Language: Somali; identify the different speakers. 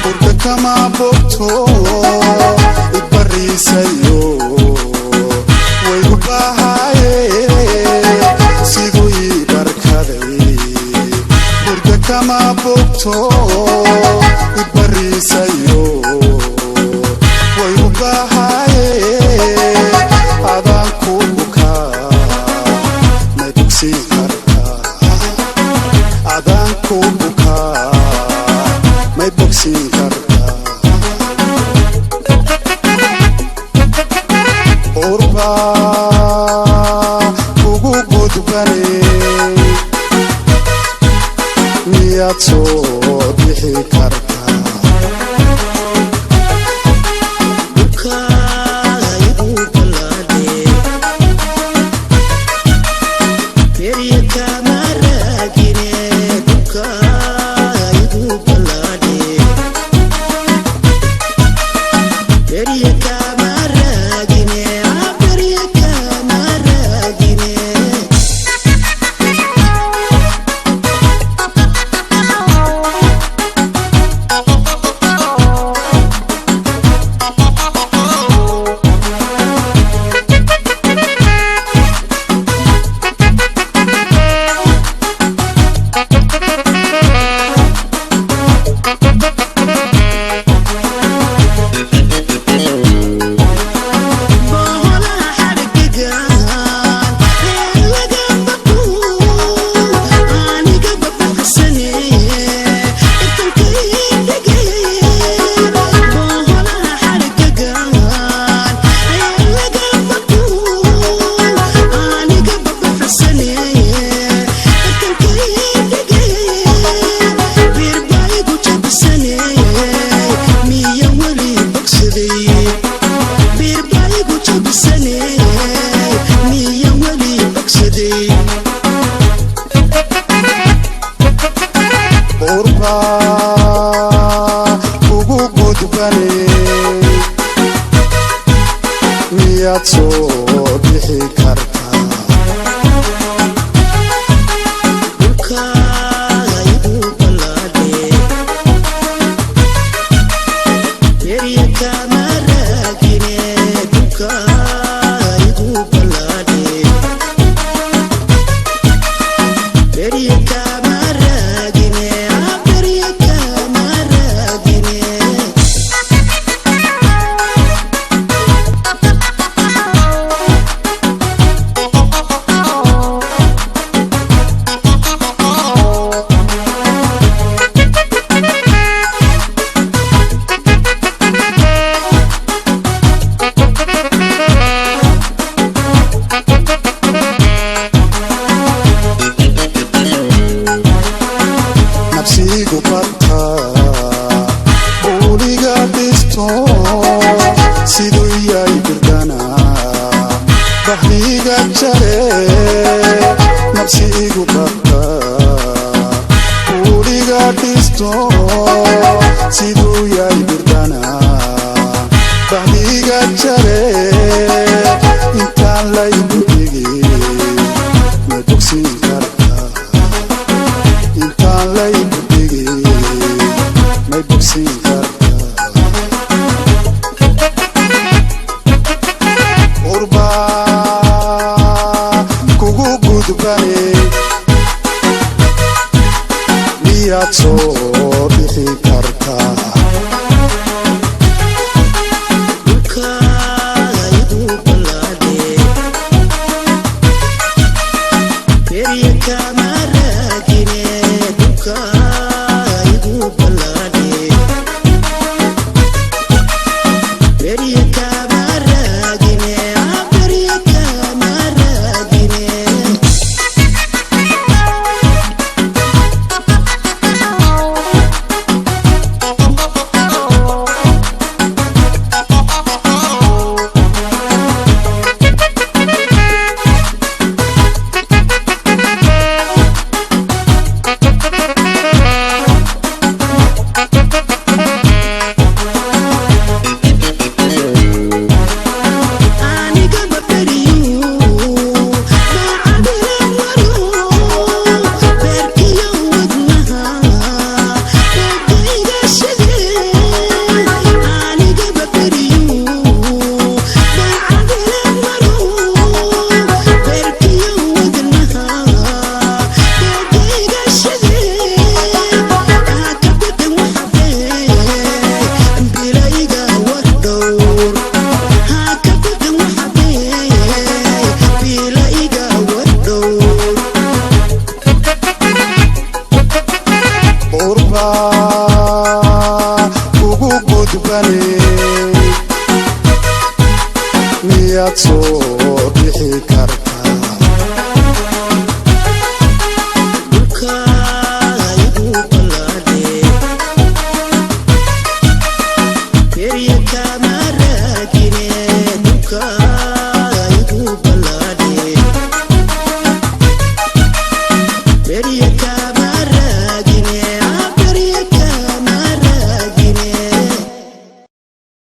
Speaker 1: Burka kama bogto, ibariisayo waygu baahaye, siduu ii barkaday. Burka kama bogto, ibariisayo waygu baahaye, adaan ku bukaa, may bogsiin kartaa? Adaan ku bukaa, may bogsiin kartaa? Urba kugu gudbane, miyaad soo bixi kartaa? Urba kugu gudbane, miyaad soo bixi kartaa? Nabsigu bata buuliga dhisto, siduu yahay birdana bahdiga jare. Nabsigu bata buuliga dhisto, siduu yahay birdana bahdiga jare. Intaan laygu dhigin, ma bogsiin kartaa? Intaan laygu dhigin, may bogsiin kartaa? Urba kugu gudbane, miyaad soo bixi kartaa? gudbane, miyaad soo